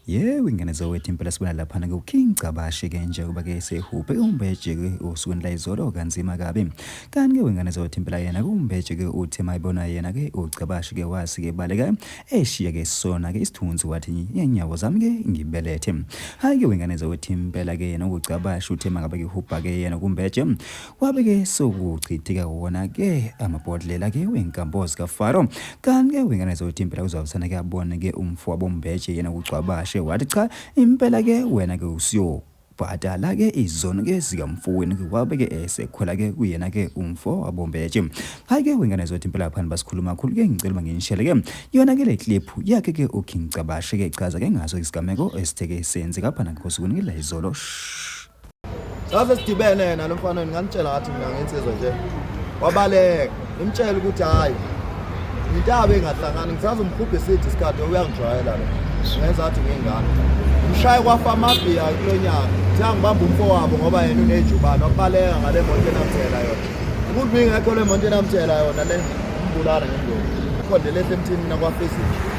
Yebo ingane zawethu impela sibona laphana ke uKing Gcabashe ke njengoba ke sehubhe umbeje ke osukwini layizolo kanzima kabi. Kanti ke wengane zawethu impela yena ke umbeje ke uthe mayibona yena ke uGcabashe ke wasi ke baleka eshiya ke sona ke isithunzi wathi ngenyawo zami ke ngibelethe. Hayi ke wengane zawethu impela ke yena uGcabashe uthe mangabe ke hubha ke yena kumbeje Kwabe ke sokuchitheka wona ke amabhodlela ke wenkampo zikaFaro. Kanti ke wengane zokuthi impela uzawusana ke abone ke umfo wabombeje yena kuGcwabashe wathi cha impela ke wena ke usiyo bhadala ke izono ke zikamfowenu ke wabe ke esekhwela ke kuyena ke umfo wabombeje. Hayi ke wengane zokuthi impela phana basikhuluma kakhulu ke ngicela uma nginishele ke yona ke le clip yakhe ke uKing Gcabashe ke chaza ke ngaso isigameko esitheke senzeka phana ngosukwini ke la izolo. Shh. Sase sidibene yena lo mfana nginganitshela ngathi mina nginsizwa nje. Wabaleka. Ngimtshela ukuthi hayi. Intaba engahlangani ngisazomhubha isithi isikhathi uyangijwayela lo. Ngenza ngathi ngingane. Ngimshaye kwafa amabhiya kulo nyaka. Kuthiwa ngibamba umfowabo ngoba yena unejubane wabaleka ngale moto enamthela yona. Ukuthi bingekho le moto enamthela yona le umbulala ngengozi. Khonde lehle emthini mina kwafa izinja.